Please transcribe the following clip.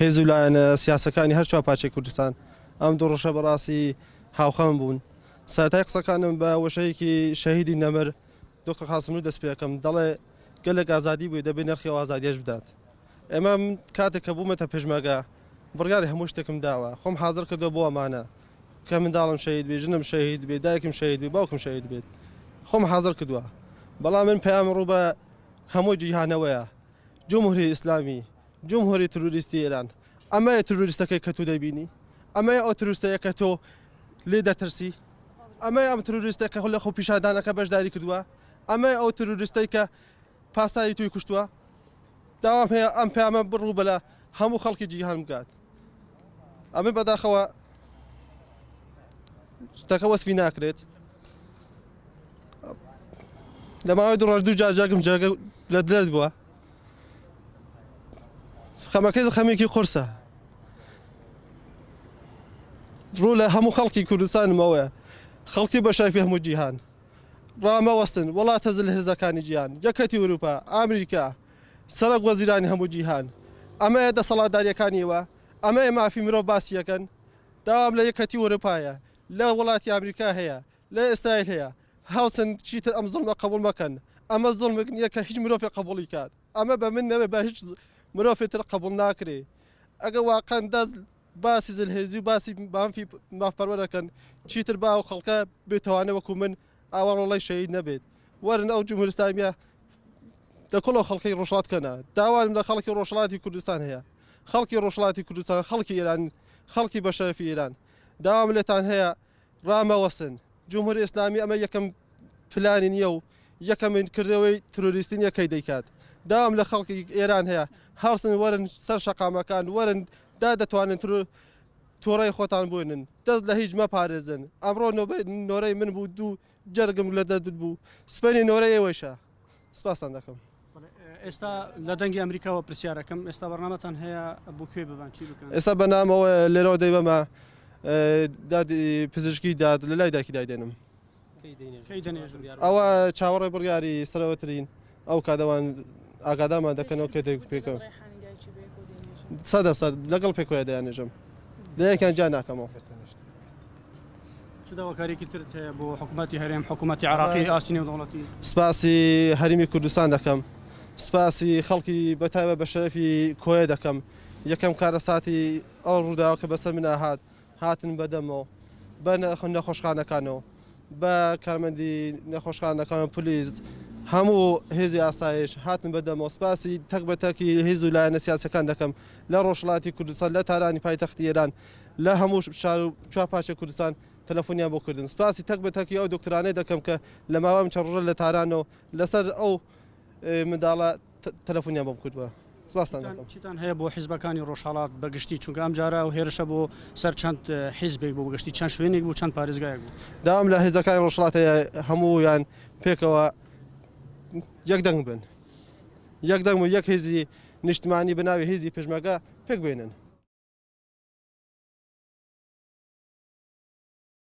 هێز و لایەنە سیاسەکانی هەر چوار پارچەی کوردستان ئەم دوو ڕۆژە بەڕاستی هاوخەم بوون. سەرەتای قسەکانم بە وشەیەکی شەهیدی نەمر دکتۆر قاسملوو دەست پێ ئەکەم دەڵێ گەلێک ئازادی بووی دەبێ نرخی ئەو ئازادیەش بدات. ئێمە من کاتێک کە بوومەتە پێشمەرگە بڕیاری هەموو شتێکم داوە خۆم حازر کردووە بۆ ئەمانە کە منداڵم شەهید بێ ژنم شەهید بێ دایکم شەهید بێ باوکم شەهید بێت خۆم حازر کردووە بەڵام من پەیام ڕوو بە هەموو جیهانەوەیە جمهوری ئیسلامی جمهوری تروریستی ئێران ئەمەیە تروریستەکەی کە تۆ دەیبینی ئەمەیە ئەو تروریستەیە کە تۆ لێ دەترسی ئەمەیە ئەم تروریستە کە لە خۆپیشاندانەکە بەشداری کردووە ئەمەیە ئەو تروریستەی کە پاسداری تۆی کوشتووە داوام هەیە ئەم پەیامە بڕوو بەلا هەموو خەڵکی جیهان بگات ئەمە بەداخەوە شتەکە وەسفی ناکرێت لە ماوەی دوو ڕۆژ دوو جار جاگم جاگە لە دلت بووە خەمەکەی خەمێکی قورسە ڕوو لە هەموو خەڵکی کوردستانمەوەیە خەڵکی بە شایفی هەموو جیهان ڕامەوەستن وڵاتە زلهێزەکانی جیهان، یەکەتی ئوروپا، ئامریکا، سەرۆک وەزیرانی هەموو جیهان، ئەمەیە دەسەڵاتداریەکانی ئێوە، ئەمەیە مافی مرۆڤ باسی ئەکەن، داوام لە یەکەتی ئوروپایە، لە وڵاتی ئامریکا هەیە، لە ئیسرائیل هەیە، هەڵسن چیتر ئەم زوڵمە قەبوڵ مەکەن، ئەمە زوڵمێک نیە کە هیچ مرۆڤێک قەبوڵی کات، ئەمە بە من نەبێ بە هیچ مرۆڤێ تر قەبوڵ ناکرێ، ئەگەر واقعەن دەست باسی زلهێزی و باسی مافی مافپەروەر ئەکەن چیتر با ئەو خەڵکە بێتوانە وەکو من ئاوا ڕۆڵەی شەهید نەبێت وەرن ئەو جمهوری ئیسلامیە لە کوڵ ئەو خەڵکەی ڕۆژهەڵات کەنە داوام لە خەڵکی ڕۆژهەڵاتی کوردستان هەیە خەڵکی ڕۆژهەڵاتی کوردستان خەڵکی ئێران خەڵکی بەشەرەفی ئێران داوام لێتان هەیە ڕامەوەستن جمهوری ئیسلامی ئەمە یەکەم پلانی نییە و یەکەمین کردەوەی ترۆریستی نییە کەی دەیکات. داوام لە خەڵکی ئێران هەیە هەڵسن وەرن سەر شەقامەکان وەرن دا دەتوانن توڕەی خۆتان بوێنن دەست لە هیچ مەپارێزن ئەمڕۆ نۆرەی من بوو دوو جەرگم لە دەردت بوو سبەینێ نۆرەی ئێوەیشە سپاستان دەکەم. ئێستا لە دەنگی ئەمریکاوە پرسیارەکەم ئێستا بەرنامەتان هەیە بۆ کوێ ببان چی بکەن؟ ئێستا بەنامەوە لێرەوە دەیبەمە دادی پزیشکی داد لە لای دایکی دایدێنم. ئەوە چاوەڕێ بڕیاری سەرەوەترین ئەو کادەوان ئاگادارمان دەکەنەوە کە دەیک پێکەوە سەدە سەد لەگەڵ پێکەوە دەیانێژم لە یەکیان جیا ناکەمەوە. چ داواکاریەکی ترت هەیە بۆ حکوومەتی هەرێم حکوومەتی عراقی ئاستی نێودەوڵەتی؟ سپاسی هەرێمی کوردستان دەکەم سپاسی خەڵکی بەتایبەت بە شەرەفی کۆیە دەکەم یەکەم کارەساتی ئەو ڕووداوە کە بەسەر منا هات هاتن بە دەمەوە بە نەخۆشخانەکانەوە بە کارمەندی نەخۆشخانەکان و پلیس هەموو هێزی ئاسایش هاتن بە دەمەوە سپاسی تەک بە تەکی هێز و لایەنە سیاسەکان دەکەم لە ڕۆژهەڵاتی کوردستان لە تارانی پایتەختی ئێران لە هەموو شار و چوار پارچە کوردستان تەلەفۆنیان بۆ کردن سپاسی تەک بە تەکی ئەو دکتۆرانەی دەکەم کە لە ماوەی ئەم چەند ڕۆژە لە تارانەوە لەسەر ئەو منداڵە تەلەفۆنیان بۆم کردووە سپاستان دەکەم. چیتان هەیە بۆ حیزبەکانی ڕۆژهەڵات بە گشتی چونکە ئەم جارە ئەو هێرشە بۆ سەر چەند حیزبێک بوو بە گشتی چەند شوێنێک بوو چەند پارێزگایەک بوو؟ داوام لە هێزەکانی ڕۆژهەڵات هەیە هەموویان پێکەوە یەک دەنگ بن یەک دەنگ و یەک هێزی نیشتمانی بە ناوی هێزی پێشمەرگە پێک بێنن.